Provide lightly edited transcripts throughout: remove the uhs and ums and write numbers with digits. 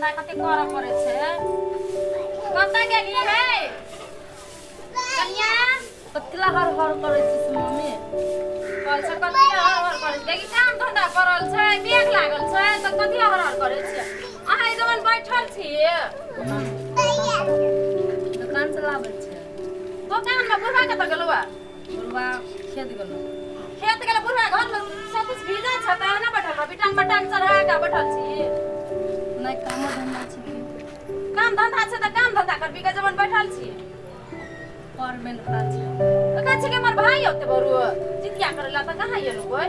धंधा कते करऽ पड़ै छै। कतऽ गेली हे कनिया? कतला हर हर करै छी से मम्मी? कहै छै कथी हर हर करै छै? देखी काम धंधा पड़ल छै, मेघ लागल छै, तऽ कथी हर हर करै छै? अहाँ एहि जमन बैठल छी। दोकान चलाबै छै। दोकान में बुढ़वा कतऽ गेलौ? बुढ़वा खेत गेलौ। खेत गेल बुढ़वा? घर में सब कुछ भीजल छै तऽ ना बैठल रह, बिटान बटान चढ़ा के बैठल छी। नहि, कामो धंधा छै की। काम धंधा छै तऽ काम धंधा करबी के जमन बैठल छी? पर मेन काज छै। तऽ कहै छै कि हमर भाई औते बरू जितिया करै ला, तऽ कहाँ एलौ ओइ?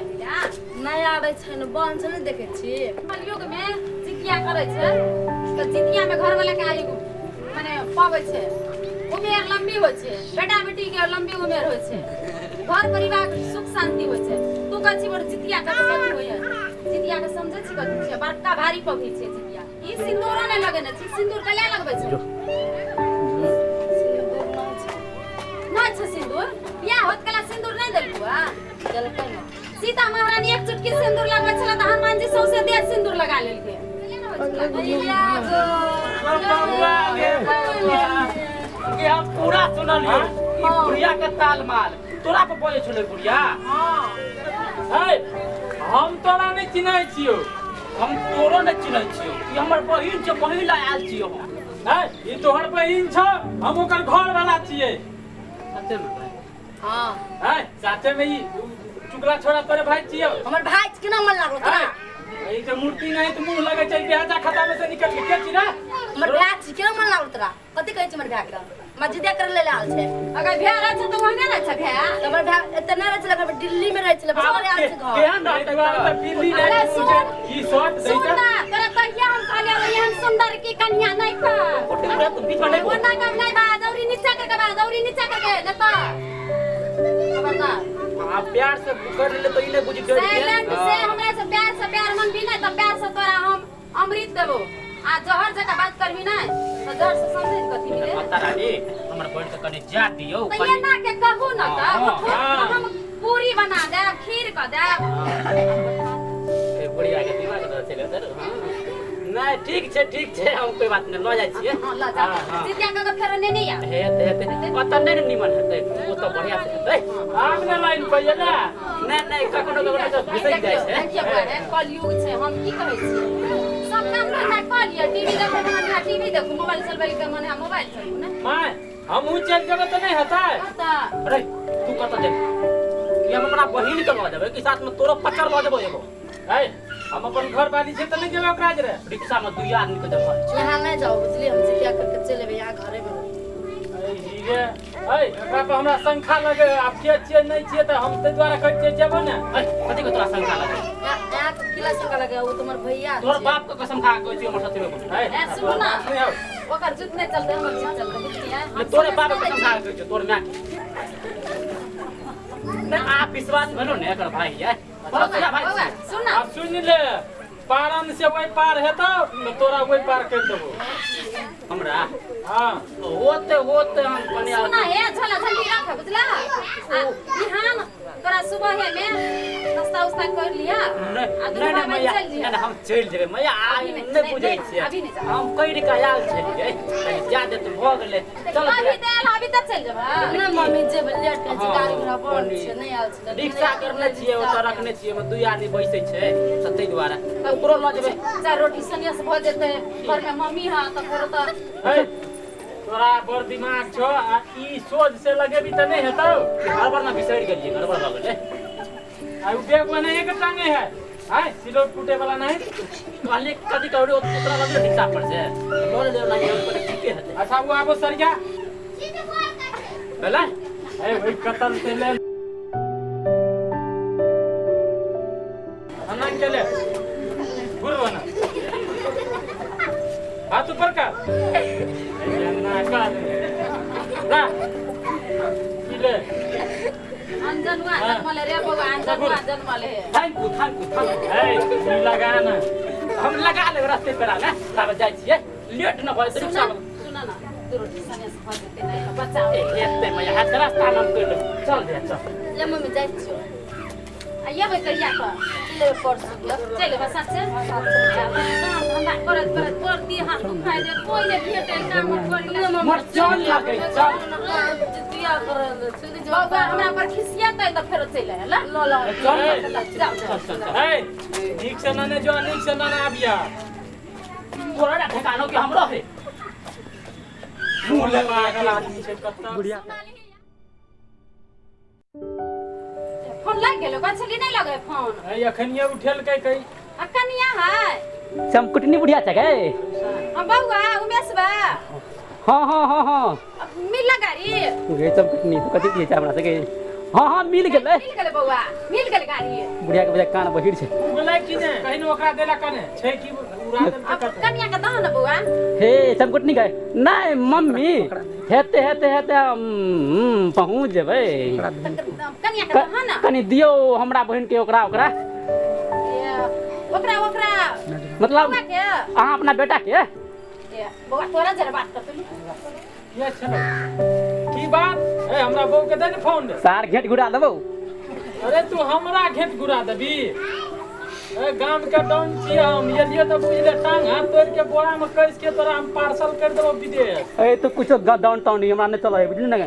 नहि आबै छै ने, बन छै, नहि देखै छी। कलयुग में जितिया करै छै तऽ जितिया में घर वाला के आयु माने पबै छै, उमेर लंबी होइ छै, बेटा बेटी के लंबी उमेर होइ छै, घर परिवार के सुख शांति होइ छै। तू कहै छी बड़ जितिया के कथी होइए? जितिया के समझै छी कथी छै? बड़का भारी पबनी छै जितिया। ई सिन्दूरो नहि लगेने छी, सिन्दूर कला लगबै छै? सिन्दूर नहि छै। नहि छै सिन्दूर? बियाह होत कला सिन्दूर नहि देलकू? आ देलकै ने। सीता महारानी एक चुटकी सिन्दूर लगबै छलै तऽ हनुमान जी सौंसे देह सिन्दूर लगा लेलकै। भैया गो। बउआ गे बउआ के हम पूरा सुनलियो। ई बुढ़िया के ताल माल तोरा पर बजै छलै बुढ़िया। है, हम तोरा नहि चिन्है छियौ। हम तोरो नहि चिन्है छियौ। ई हमर बहिन छै, बहिन ला आयल छियौ हम। है, ई तोहर बहिन छौ, हम ओकर घर वाला छियै। सच्चे में भाई? हाँ। है, साचे में ई चुकला छोड़ा तोरे भाई छियौ। हमर भाई केना मन लागल तोरा? है, ई जे मूर्ति नहीं तऽ मुंह लगै छै बेहजा खाता में से निकल के के छी रे? हमर भाई छी, केना मन लागल तोरा? कथी कहै छी हमर भाई के? मस्जिदे करे लेल आयल छै। अगर भैया रहै छै तऽ ओहने रहै छै भैया। तऽ हमर भाई एते नहि रहै छलै घर, दिल्ली में रहै छलै, बस आयल छै घर। केहन एहि रहतै दुआरे तऽ? तऽ बिल्ली अरे नहि सुन। छै ई शॉर्ट दै सुन तऽ ना, तोरा तहिया हम कहलियै एहन सुंदर की कन्या नहि कर। गोटे बुढ़िया तू बीच में नहीं बोल। ओना कम नहीं बाज, औरी नीचा करके बाज, औरी नीचा करके, नहीं तो खबरदार। हाँ, प्यार से कर ले तो ई नहीं बुझी डर के। साइलेंट से हमरा से प्यार से प्यार मन भी नहीं तो प्यार से तोरा हम अमृत देबो, आ जहर जका बात करबी नहीं तो जहर से समझ कथी मिले। माता रानी हमर बहिन के कनि जा दियौ। तो कनि ये ना के कहू ना तऽ हाँ, उठू, हाँ। हम पूरी बना देब, खीर कऽ देब। ए, बुढ़िया के दिमाग दऽ छलै तर। नहीं, ठीक छै, ठीक छै, हम कोई बात नहीं, लऽ जाइ छियै। हाँ, लऽ जा। हाँ, हाँ। जितिया कऽ के फेरो नेने आयब। हेतै हेतै, ओतऽ नहि ने नीमन हेतै, ओतऽ बढ़िआँ से हेतै। आब ने लाइन पर ये ने। नहि नहि, कखनो कखनो तऽ घुसि जाइ छै। देखियौ बौआ रे, कलयुग छै। हम की कहै छियै, सब काम धंधा कऽ लिअ, टीवी देखै के मन है टीवी देखू, मोबाइल चलबै के मन है मोबाइल चलबू ने। माय, हमहूँ चलि जेबै तऽ नहि हेतै? कतऽ? अरे, तू कतऽ जेबही? कि हम अपना बहिन के लऽ जेबै कि साथ में तोरो पचर लऽ जेबो एगो? है, हम अपन घर वाली छै तऽ नहि जेबै ओकरा जरे। रिक्शा में दुई आदमी के जगह छै। यहाँ नहि जाउ, बुझलियै? हम जितिया करके चलि एबै, यहाँ घरे में रहू। अरे हीरे, है, एकरा पर हमरा शंका लगे आब के छियै नहि छियै, तऽ हम ताहि दुआरे कहै छियै जेबो ने। अरे, कथी के तोरा शंका लगे? यहाँ यहाँ के किला शंका लगे? ओ तुम्हार भैया तोहर छै। बाप के कसम खा के कहै छियौ, हमर सच्चे में बोल। है, ए, सुनू ना। नहि आउ। ओकर जुत नहि चलतै, हमर जुत चलतै, बुझलियै? हम तोरे सुनै बाप के सुनै कसम खा के कहै छियौ, तोर my के। नहि, आप विश्वास भेलो ने एकर भाई है? बौआ, भाई बौआ, सुन ना। आब सुनि ले, पारन से ओहि पार हेतौ तऽ तोरा ओहि पार करि देबो। हमरा? हाँ। होते होते हम कनि सुन ना, हे झोला झंडी राख, बुझला? आ बिहान तोरा सुबह में नाश्ता उस्ता कर लिया नहीं आ दुनू नहीं भाई नहीं मैया, चलि जइहे। नहीं, हम चलि जेबै मैया, आ अभी नहीं, नहि नहीं, बुझै नहीं, छियै। अभी नहीं जाओ। हम करि कऽ आयल छलियै, कनि जादे तऽ भऽ गेलै। चल। अभी तऽ आयल, अभी तऽ चलि जेबै। नहि मम्मी, जेबै, लेट होइ छै, हाँ, गाड़ी घोड़ा बंद कनि। छै, नहि आयल छै। रिक्शा करने छियै, ओतऽ रखने छियै, ओहिमे दुइ आदमी बैसै छै, तऽ ताहि दुआरे ओकरो लऽ जेबै। चार रोटी सनिया से भऽ जेतै, घर में मम्मी है तऽ फेरो तऽ। है, तोरा बड़ दिमाग छौ, आ ई सोझ से लगेबी तऽ नहि हेतौ। गड़बड़ ने बिसरि गेलियै, गड़बड़ भऽ गेलै। आ उ बैग ओनाहिए के टांगे है, आय सिलौट टूटे वाला नहीं। कहलियै कथी कहू, ओतरा लऽ जेबै रिक्शा पर से लऽ लेबै, ओनाहिए कहलियै ठीके हेतै। अच्छा, वो आबो सरिया भेलै। ए वही कतल से ले हनुमान के ले घुर बना, हाथ ऊपर कर, ए ना कर ला ई ले। अनजनुआ जन्मले रे बौआ, अनजनुआ जन्मले हे। Thank you, thank you, thank you. ए ई लगा ना। हम लगा लेबै रास्ते पेरा ने, ताबे जाइ छियै, लेट न भऽ जेतै सुन रिक्शा। सुन ना, दू रोटी सनिया से भऽ जेतै, नहि तऽ बच्चा। ए हेतै मैया, हेतै, रास्ता नाम करि लेबै। चल दे, चल। ले मम्मी, जाइ छियौ। आ एबै कहिया कऽ? चलि एबै परसू के। चलि एबै सच्चे? काम धंधा करैत करैत तोर देह हाथ दुखाइ दे, कोइ नहि भेटै काम करै लए। मोर चल लगै चल। जितिया करै ले चलि जाउ। बौआ हमरा पर खिसियेतै तऽ फेरो चलि आयल। ल ल। चल। जाउ जाउ। चल चल। ए, नीक से नने जो, नीक से नने आबिया। तोरा ना ठेकानो कि हमरो है। मुंह लगा के आदमी छै कत्ता। बुढ़िया फोन लागि गेलो? कछली नहि लगे फोन। ए, अखनिये उठेलकै कई। आ कनिया है? चमकुटनी बुढ़िया छै गे। हम बौआ उमेश बा। हाँ हाँ हाँ हाँ। अब मिलला गाड़ी? गे चमकुटनी, तू कथी दिए छै हमरा सके? हाँ हाँ, मिल गेलै। मिल गेलै बौआ, मिल गेलै गाड़ी। बुढ़िया के बजा कान बहिर छै। उगलै कि ने कहिनो ओकरा देला कने छै कि उड़ा देलकै अब कतौ। कनिया के दह ने बौआ। हे चमकुटनी गए नहीं मम्मी, हेते हेते हेते हम पहुँच जेबै। कनिया के दह ने। कनि दियौ हमरा बहिन के ओकरा ओकरा। ए, ओकरा ओकरा मतलब बौआ के। अहाँ अपना बेटा के। ए, बौआ तोरा जरा बात करतौ। के छलो की बात? ए, हमरा बहू के दे ने फोन रे। सार घेट घुरा देबौ। अरे तू हमरा घेट घुरा देबी? ए, गाम के डॉन छियै हम, एलियै तऽ बुझ ले टांग हाथ तोड़ के बोरा में कस के तोरा हम पार्सल कर देबो विदेश। ए तो कुछो डाउन टाउन नहीं हमरा नहीं चलै, बुझली ने?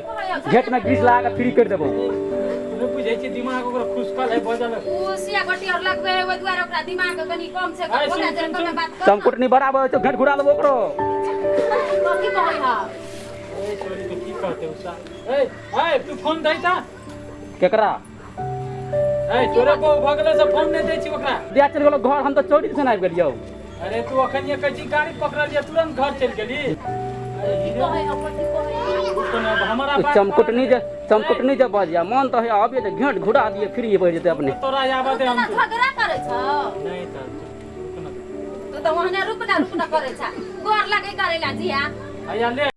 घेट में ग्रीस लगा के फ्री कर देबौ। नहि बुझै छी, दिमाग ओकर खुशकल है बजल। उ सिया गोटी और लगबे है, ओहि दुआरे ओकरा दिमाग कनि कम छै। अरे, ओकरा सुन, जरा सुन, कमे सुन। बात कर। चमकुटनी बराबर तो घेट घुरा देबो ओकरो। कथी कहै ह? ए छोरी के की कहते उषा। ए ए, तू फोन दै ता। केकरा? ए, तोरे बहू भऽ गेलै से फोन नहि दै छी ओकरा। दिया चलि गेलो घर, हम तऽ चोरी से आबि गेलियौ। अरे तू अखन ये कहै छी गाड़ी पकड़लियै तुरंत घर चलि गेली। की कहै ह? कथी कहै ह? हमारा बात चमकुटनी जे चमकुटनी जे बजिया मन तऽ है अबिये तऽ घेट घुरा दिए फ्री भऽ जेतै अपने। तोरा आबऽ दे तू हम। ना झगड़ा करै छौ? नहि तऽ रुक न। तू तऽ ओहने रुकना रुकना करै छ, गोर लगे करै ला जिया। हैया ले।